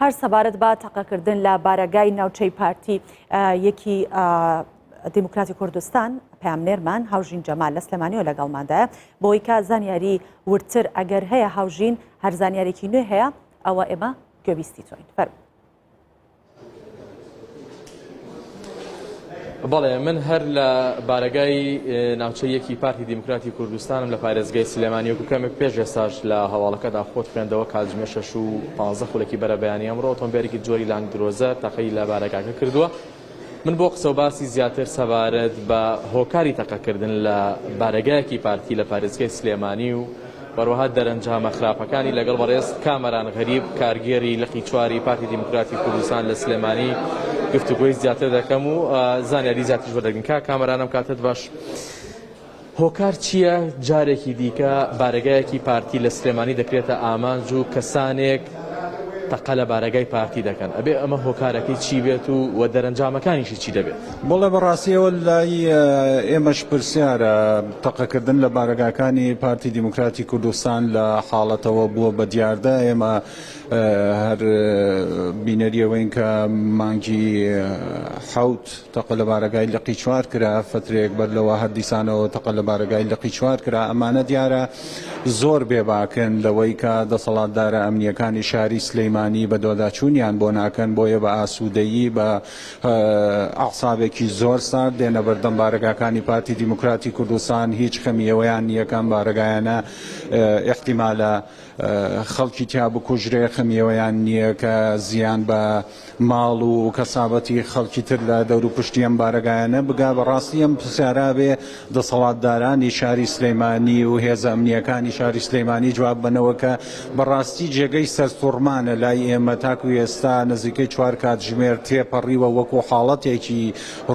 هەر سەبارەت بە تەقەکردن لە بارەگای ناوچەی پارتی یەکی دیموکراتی کوردستان پەیامنێرمان هاوژین جەمال لە سلێمانیەوە لەگەڵماندایە بۆی کە زانیاری وردتر ئەگەر هەیە هاوژین هەر زانیارێکی نوێ هەیە ئەوە ئێمە گوێبیستی تۆین فەرموو. بەڵێ من هەر لە بارەگای ناوچەی یەکی پارتی دیموکراتی کوردستانم لە پارێزگای سلێمانی وەکو کەمێک پێش ئێستاش لە هەواڵەکەدا خۆت خوێندەوە کاتژمێر شەش و پانزە خولەکی بەرەبەیانی ئەمڕۆ ئۆتۆمبێلێکی جۆری لاندگرۆزەر تەقەی لە بارەگاکە کردووە. من بۆ قسە و باسی زیاتر سەبارەت بە هۆکاری تەقەکردن لە بارەگایەکی پارتی لە پارێزگای سلێمانی و هەروەها دەرەنجامە خراپەکانی لەگەڵ بەڕێز کامەران غەریب کارگێری لقی چواری پارتی دیموکراتی کوردستان لە سلێمانی گفتوگۆی زیاتر دەکەم و زانیاری زیاتریش وەردەگرین. کاک کامەران ئەم کاتەت باش. هۆکار چییە جارێکی دیکە بارەگایەکی پارتی لە سلێمانی دەکرێتە ئامانج و کەسانێک تەقە لە بارەگای پارتی دەکەن؟ ئەبێ ئەمە هۆکارەکەی چی بێت و و دەرەنجامەکانیشی چی دەبێت؟ بەڵێ بەڕاستی ئەوە لای ئێمەش پرسیارە، تەقەکردن لە بارەگاکانی پارتی دیموکراتی کوردستان لە حاڵەتەوە بووە بە دیاردە، ئێمە هەر بینەری ئەوەین کە مانگی حەوت تەقە لە بارەگای لقی چوار کرا، فەترەیەک بەر لەوە هەر دیسانەوە تەقە لە بارەگای لقی چوار کرا، ئەمانە دیارە زۆر بێباکن لەوەی کە دەسەڵاتدارە ئەمنییەکانی شاری سلیمانی بەدواداچوونیان بۆ ناکەن، بۆیە بە ئاسوودەیی بە ئەعسابێکی زۆر سارد دێنە بەردەم بارەگاکانی پارتی دیموکراتی کوردستان، هیچ خەمی ئەوەیان نییە کە ئەم بارەگایانە ئیحتیمالە خەڵکی تیا بکوژرێ، خەمی ئەوەیان نییە کە زیان بە ماڵ و کەسابەتی خەڵکی تر لە دەوروپشتی ئەم بارەگایانە بگا. بەڕاستی ئەم پرسیارە ئەبێ دەسەڵاتدارانی شاری سلێمانی و هێزە ئەمنییەکانی شاری سلێمانی جواب بەنەوە کە بەڕاستی جێگەی سەرسوڕمانە لای ئێمە تاکو ئێستا نزیکەی چوار کاتژمێر تێپەڕیوە وەکو حاڵەتێکی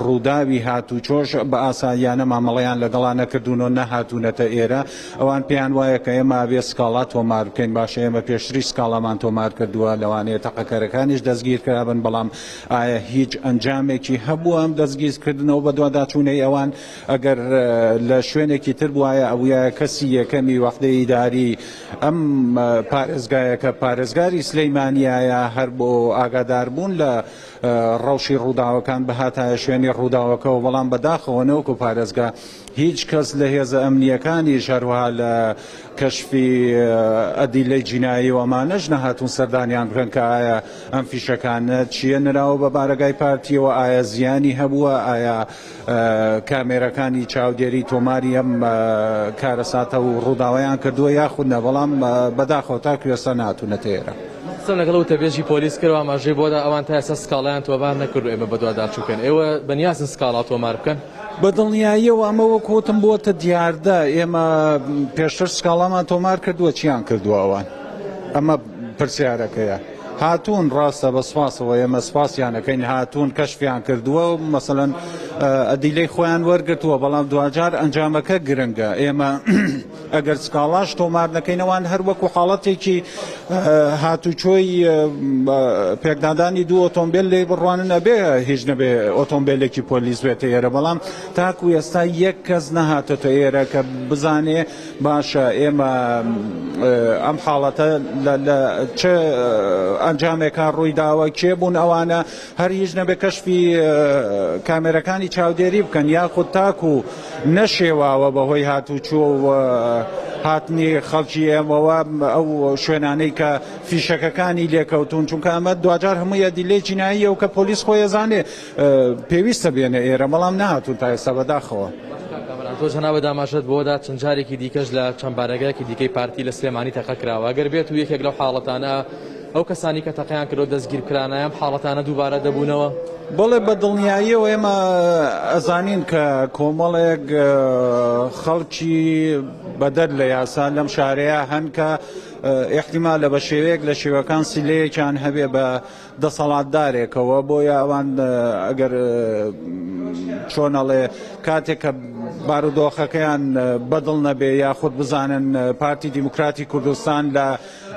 ڕووداوی هاتوچۆش بە ئاساییانە مامەڵەیان لەگەڵا نەکردوون و نەهاتوونەتە ئێرە. ئەوان پێیان وایە کە ئێمە ئەبێ سکاڵا تۆمار بکەین، باشە ئێمە پێشتریش سکاڵامان تۆمار کردووە، لەوانەیە تەقەکەرەکانیش دەستگیر کرابن، بەڵام ئایا هیچ ئەنجامێکی هەبووە ئەم دەستگیرکردنەوە بەدواداچوونەی ئەوان؟ ئەگەر لە شوێنێکی تر بوایە ئەبوویایە کەسی یەکەمی وەحدەی ئیداری ئەم پارێزگایە کە پارێزگاری سلەیمانیایە هەر بۆ ئاگاداربوون لە ڕەوشی ڕووداوەکان بهاتایە شوێنی ڕووداوەکەوە، بەڵام بەداخەوە نەوەکو پارێزگا هیچ کەس لە هێزە ئەمنییەکانیش هەروەها لە کەشفی ئەدیلەی جینایی و ئەمانەش نەهاتوون سەردانیان بکەن کە ئایا ئەم فیشەکانە چییە نراوە بە بارەگای پارتیەوە، ئایا زیانی هەبووە، ئایا کامێرەکانی چاودێری تۆماری ئەم کارەساتە و ڕووداوەیان کردووە یاخود نە، بەڵام بەداخەوە تاکو ئێستا نەهاتوونەتە ئێرە. من قسەم لەگەڵ وتەبێژی پۆلیس کرد و ئاماژەی بۆ دا ئەوان تا ئێستا سکاڵایان تۆمار نەکردووە، ئێمە بەدواداچوو بکەن. ئێوە بەنیازن سکاڵا تۆمار بکەن؟ بە دڵنیاییەوە ئەمە وەک وتم بووەتە دیاردە، ئێمە پێشتر سکاڵامان تۆمار کردووە، چیان کردووە ئەوان؟ ئەمە پرسیارەکەیە. هاتوون ڕاستە بە سوپاسەوە ئێمە سوپاسیان ئەکەین، هاتوون کەشفیان کردووە و مەسەلەن ئەدیلەی خۆیان وەرگرتووە، بەڵام دواجار ئەنجامەکە گرنگە. ئێمە ئەگەر سکاڵاش تۆمار نەکەین ئەوان هەر وەکو حاڵەتێکی هاتوچۆی پێکدادانی دوو ئۆتۆمبیل لێی بڕوانن ئەبێ هیچ نەبێ ئۆتۆمبیلێکی پۆلیس بێتە ئێرە بەڵام تاکو ئێستا یەک کەس نەهاتۆتە ئێرە کە بزانێ باشە ئێمە ئەم حاڵەتە لە چ ئەنجامێکا ڕووی داوە کێ بوون ئەوانە هەر هیچ نەبێ کەشفی کامێرەکانی چاودێری بکەن یاخود تاکو نەشێواوە بەهۆی هاتوچۆ و هاتنی خەڵکی ئێمەوە ئەو شوێنانەی کە فیشەکەکانی لێکەوتون چونکە ئەمە دواجار هەمووی ئەدیلەی جیناییە و کە پۆلیس خۆی ئەزانێ پێویستە بێنە ئێرە بەڵام نەهاتوون تا ئێستا بەداخەوە. تۆ جەنابت ئاماژەت بەوەدا چەند جارێکی دیکەش لە چەند بارەگایەکی دیکەی پارتی لە سلێمانی تەقە کراوە ئەگەر بێت و یەکێک لەو حاڵەتانە ئەو کەسانی کە تەقەیان کردووە دەستگیر بکرانایە ئەم حاڵەتانە دووبارە دەبوونەوە؟ بەڵێ بە دڵنیاییەوە ئێمە ئەزانین کە کۆمەڵێک خەڵکی بەدەر لە یاسا لەم شارەیە هەن کە ئیحتیمالە بە شێوەیەک لە شێوەکان سیلەیەکیان هەبێ بە دەسەڵاتدارێکەوە بۆیە ئەوان ئەگەر چۆن ئەڵێ کاتێک کە بارودۆخەکەیان بەدڵ نەبێ یاخود بزانن پارتی دیموکراتی کوردستان لە.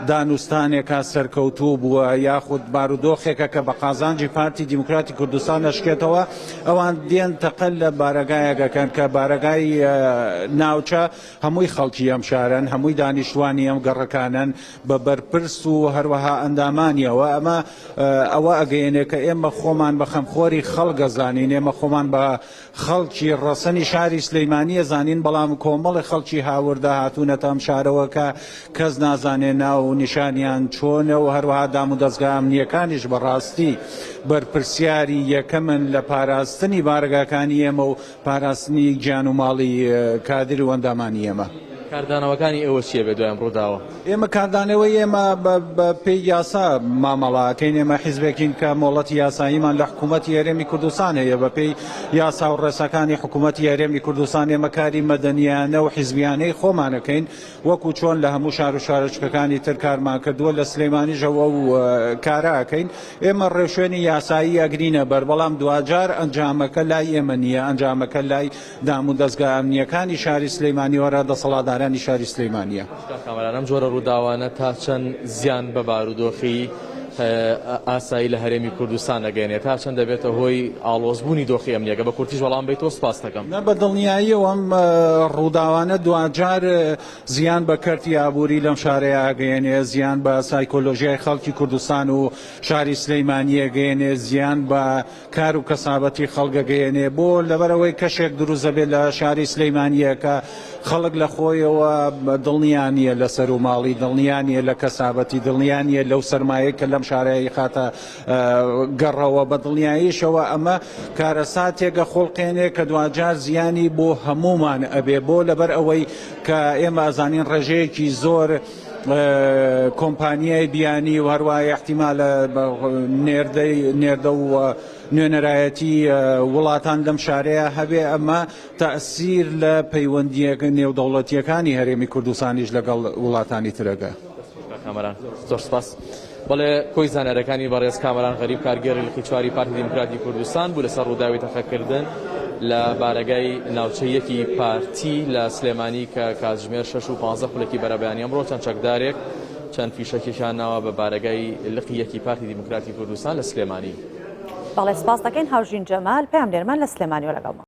دانوستانێکا سەرکەوتوو بووە یاخود بارودۆخێکە کە بە قازانجی پارتی دیموکراتی کوردستان ئەشکێتەوە ئەوان دێن تەقە لە بارەگایەک ئەکەن کە بارەگای ناوچە هەمووی خەڵکی ئەم شارەن هەمووی دانیشتوانی ئەم گەڕەکانەن بە بەرپرس و هەروەها ئەندامانیەوە ئەمە ئەوە ئەگەیەنێ کە ئێمە خۆمان بە خەمخۆری خەڵک ئەزانین ئێمە خۆمان بە خەڵکی ڕەسەنی شاری سلیمانی ئەزانین، بەڵام کۆمەڵێ خەڵکی هاوردە هاتوونەتە ئەم شارەوە کە کەس نازانێ ناو و نیشانیان چۆنە و هەروەها دامودەزگا ئەمنییەکانیش بەڕاستی بەرپرسیاری یەکەمن لە پاراستنی بارەگاکانی ئێمە و پاراستنی گیان و ماڵی کادر و ئەندامانی ئێمە. کاردانەوەکانی ئێوە چییە بێ دوای ئەم ڕووداوە؟ ئێمە کاردانەوەی ئێمە بە پێی یاسا مامەڵە ئەکەین، ئێمە حیزبێکین کە مۆڵەتی یاساییمان لە حکوومەتی هەرێمی کوردستان هەیە، بە پێی یاسا و ڕێساکانی حکوومەتی هەرێمی کوردستان ئێمە کاری مەدەنیانە و حیزبیانەی خۆمان ئەکەین، وەکو چۆن لە هەموو شار و شارۆچکەکانی تر کارمان کردووە لە سلێمانیش ئەو کارە ئەکەین، ئێمە ڕێوشوێنی یاسایی ئەگرینە بەر، بەڵام دواجار ئەنجامەکە لای ئێمە نییە، ئەنجامەکە لای دامودەزگا ئەمنییەکانی شاری سلێمانی و دەسەڵاتدارانی شاری سلێمانییە. کاک کامەران ئەم جۆرە ڕووداوانە تا چەند زیان بە بارودۆخی ئاسایی لە هەرێمی کوردستان ئەگەیەنێت؟ تا چەند دەبێتە هۆی ئاڵۆزبوونی دۆخی ئەمنییەکە؟ بە کورتیش وەڵام بەیتەوە سوپاست دەکەم. نا بە دڵنیاییەوە ئەم ڕووداوانە دواجار زیان بە کەرتی ئابووری لەم شارەیا ئەگەیەنێ، زیان بە سایکۆلۆژیای خەڵکی کوردستان و شاری سلێمانی ئەگەیەنێ، زیان بە کار و کەسابەتی خەڵک ئەگەیەنێ بۆ لەبەرئەوەی کەشێک دروست دەبێت لە شاری سلیمانیە کە خەڵک لە خۆیەوە دڵنیا نییە لە سەر و ماڵی دڵنیا نییە لە کەسابەتی دڵنیا نییە لەو سەرمایەی کە لەم شارەیە خاتە گەڕەوە بە دڵنیاییشەوە ئەمە کارەساتێکە خۆڵقێنێ کە دواجار زیانی بۆ هەمومان ئەبێ بۆ لەبەر ئەوەی کە ئێمە ئەزانین ڕێژەیەکی زۆر کۆمپانیای بیانی و هەروە احتیمالە نێردەی نێردە و نوێنەرایەتی وڵاتان لەم شارەیە هەبێ ئەمە تەسیر لە پەیوەندیەکە نێودەوڵەتیەکانی هەرێمی کوردستانیش لەگەڵ وڵاتانی ترەکە. کامەران زۆر سپاس. بەڵێ کۆی زانیاریەکانی بەڕێز کامەران غەریب کارگێڕی لقی چواری پارتی دیموکراتی کوردستان بوو لەسەر ڕووداوی تەقەکردن لە بارەگای ناوچەی یەکی پارتی لە سلێمانی کە کاتژمێر 6 و 15 خولەکی بەرەبەیانی ئەمڕۆ چەند چەکدارێک چەند فیشەکێکیان ناوە بە بارەگای لقی یەکی پارتی دیموکراتی کوردستان لە سلێمانی. بەڵێ سپاس دەکەین هاوژین جەمال پەیامنێرمان لە سلێمانیەوە لەگەڵمان.